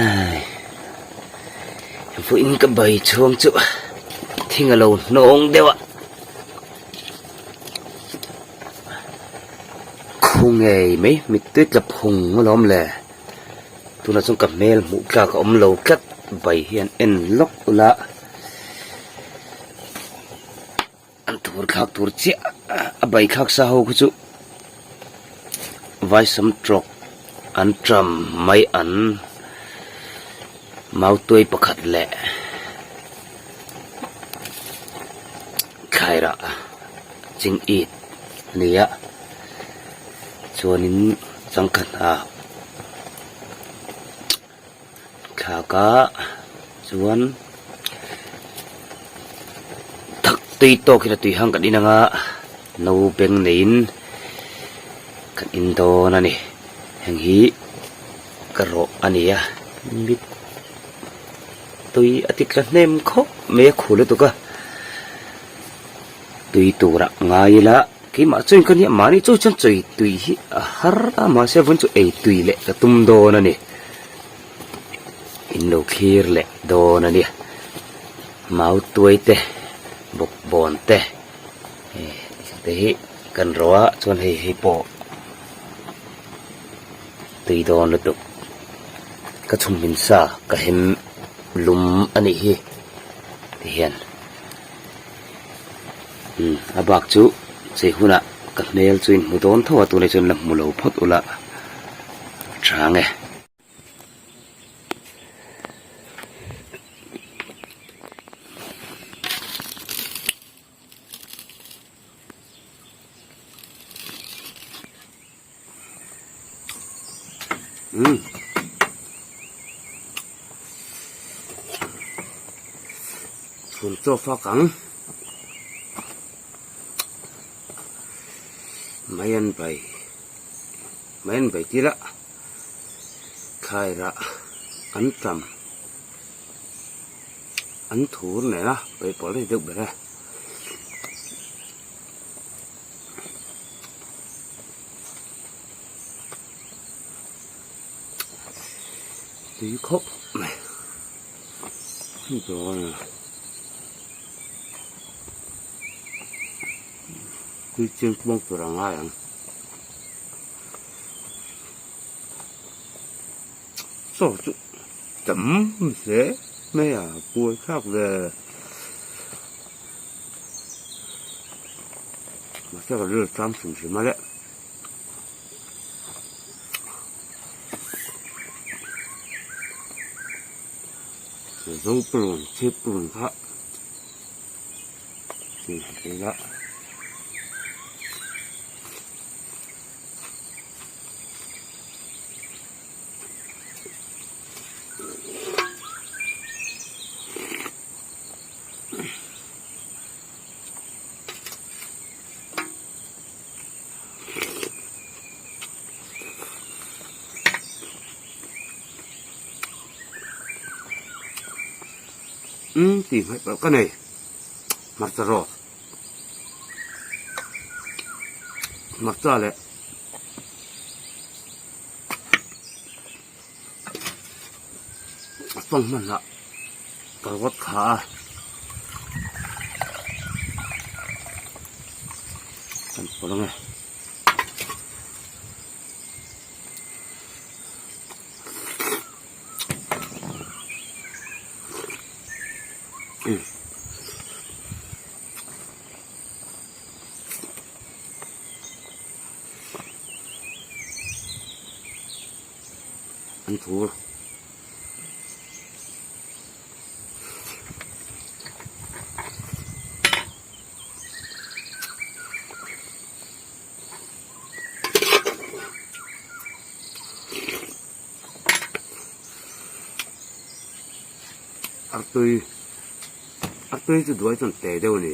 Hei vawiin ka bai chhuang chu thing a lo hnawng deuh a khu ngei mai mittui tla phung alawm le tunah chuan ka hmel hmuh tlak a awm lo tlat bai hian en lawk ula. An thur thlak tur chiah a bai thlak sa ho khu chu vaisam trawk an tram mai an mautuai pakhat leh thlai rah ching it a ni a chuanin changkha hna thlak a chuan thak tui tawk hian a tui hang kan in ang a no beng neiin kan in dawn a ni heng hi ka rawh a ni a mit tui a ti tla hnem khawp mai a khu lutuk a tui turah ngai ila. Keimah chuan ka nia mahni chu chuan chawi tui hi a har a mahse vawiin chu ei tui leh ka tum dawn a ni in lo thlir leh dawn a nia mau tuai te bawkbawn te te hi kan ro a chuan hei hei pawh tui dawn lutuk ka chhum hmin sa ka hem lum a nih hi ti hian. Umm a bak chu chei hunah ka hmel chu in hmu dawn tho a tunah chuan la hmu lo phawt ula tha nge. Umm chhun chaw fak ang mai an bai mai an bai tir a thlai rah an tam an thur nen a paih pawlh a ni deuh ber e. Tui khawp mai tui cheng kuang tur a ngai ang chaw chu tam hle mai a buai thlak ve. Mahse ka rilru tlang hrim hrim a le. Zo purun chhip purun kha chhin thei a. Umm tih hmaih palh ka nei hmarcha rawt hmarcha leh a tawng hman lah ka rawt kha a kan pawlh ange. An thur. Artui artui chu duai chuan te deuh a ni.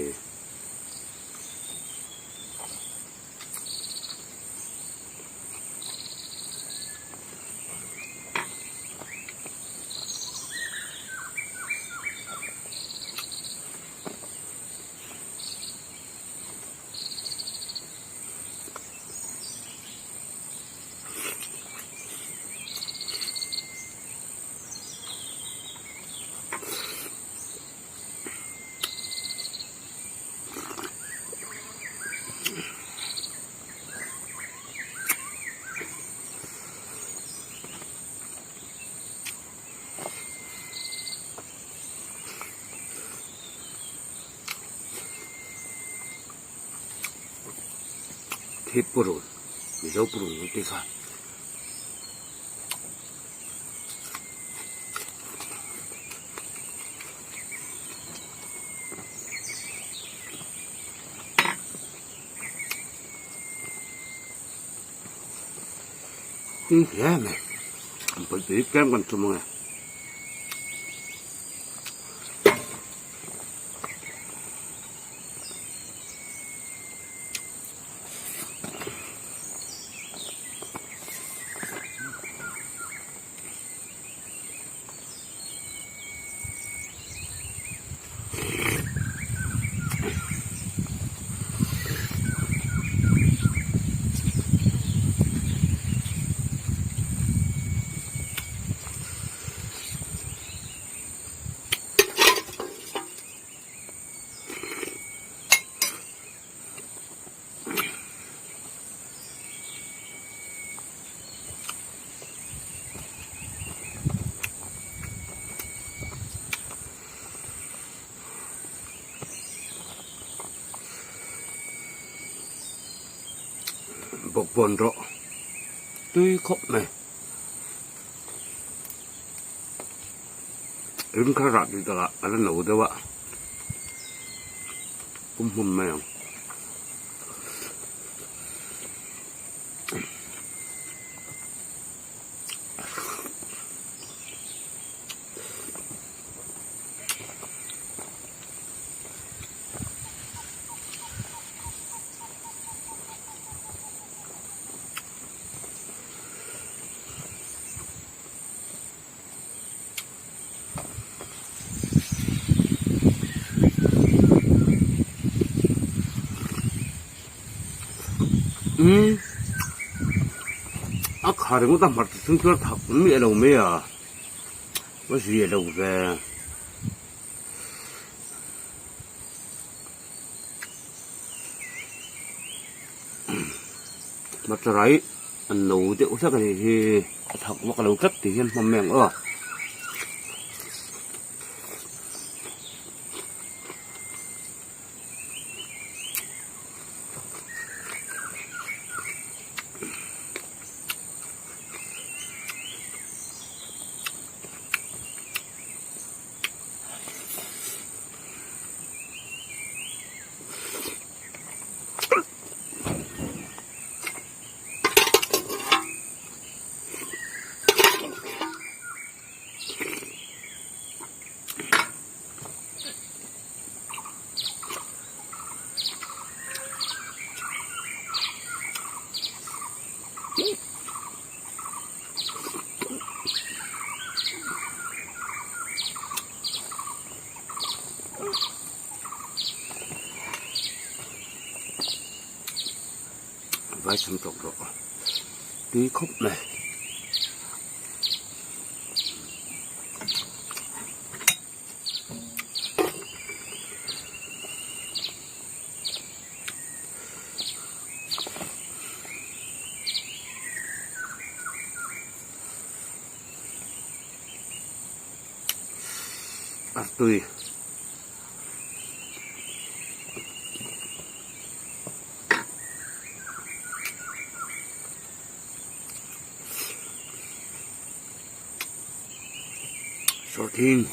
hi purun Mizo purun kan tih kha. Tui hle mai an pawlh tui tlem kan tum ange. Bawkbawn rawh tui khawp mai. Rim kha rah tih takah a la no deuh a, pum hmun mai ang. Umm a kha ringawt a hmarcha chung chuan thak miah lo mai a va zia lo ve. Hmarcha rai an no deuh hlek a nih hi a thak vak lo tlat tih hian hmawm mai ang aw. Vai chham tawk rawh tui khawp mai. Artui. Sawrthing.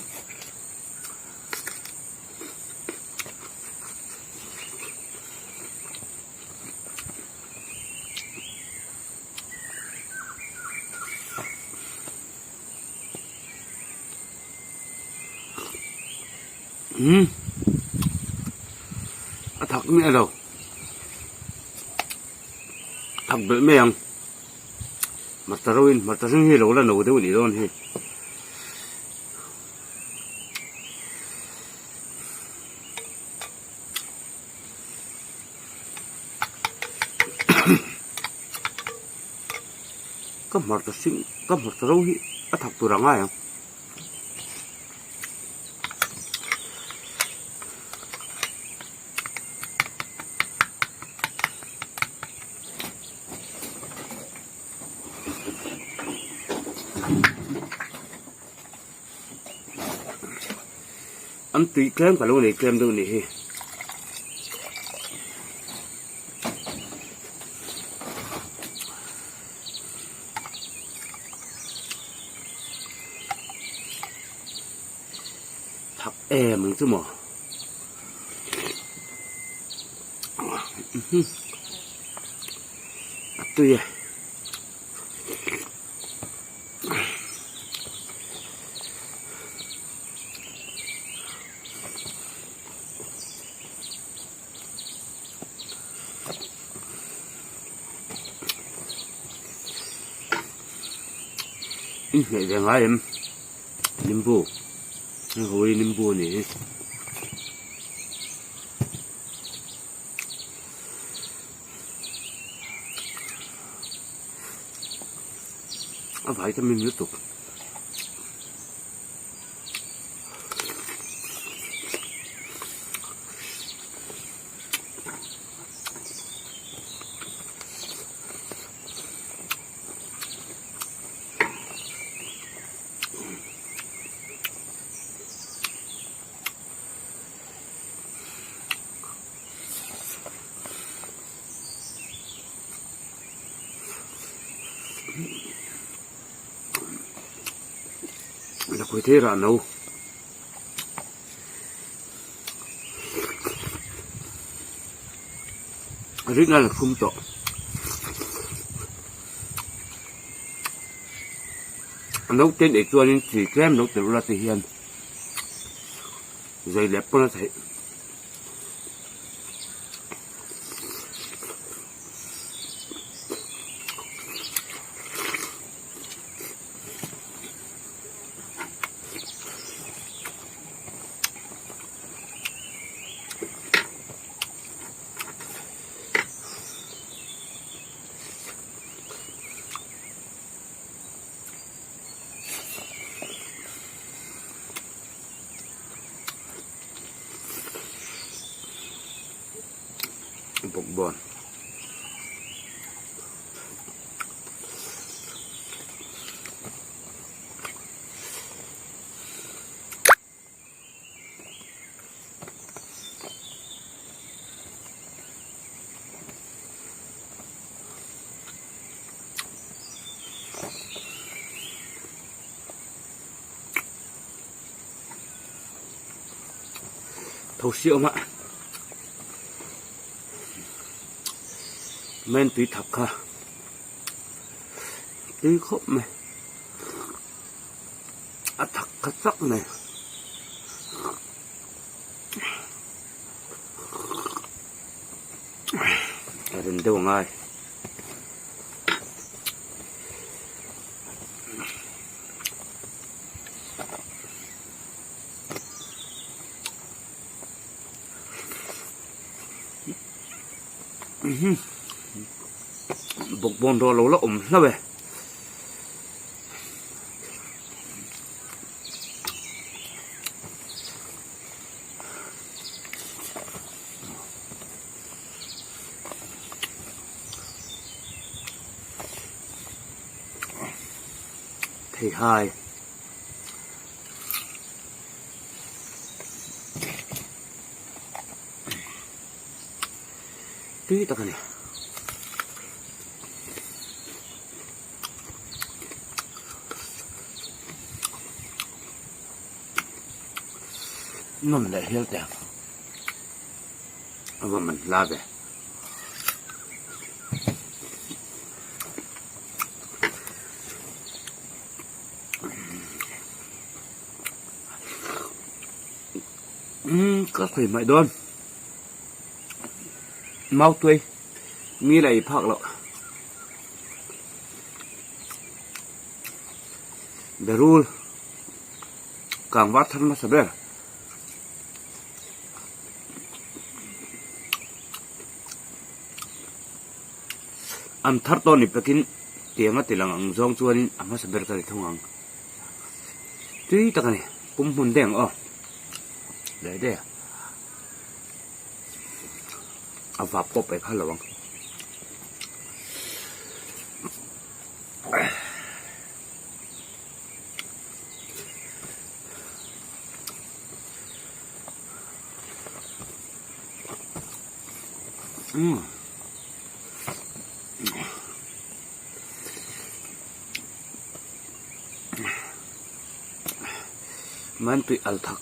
Umm a thak miah lo thak belh mai ang hmarcha ro in hmarcha hring hi lo la no deuh a nih dawn hi. Ka hmarcha hring ka hmarcha ro hi a thak tur a ngai ang. An tui tlem ka lo nei tlem deuh nih hi. em ang chu maw. A tui e. I hmeh ve ngai em nimbu hei ho hi nimbu a ni hi. A vitamin lutuk. Lakhuih thei rah no. Rinna la thlum tawh. A naute neih chuanin chi tlem lo telh ula ti hian zei leh pawn a theih. Bawkbawn. Thosi awm a main tui thak kha tui khawp mai. A thak kha chak mai. A rem deuh angai. Bawkbawn rawh lo la awm hlauh e. Theihai. Tui tak a ni. Nawm leh hial teh ang. A va man hla ve. Umm ka sawi hmaih dawn. Mautuai mi la ei phak loh. Berul kang var thar hmasa ber. An thar tawh ni pekin tiang a ti lang ang zawng chuanin a hmasa ber ka ri thung ang. Tui tak a ni, pum hmun deng aw. Daih daih a. A vap pawh paih phal lo ang. Umm. Man tui al thak.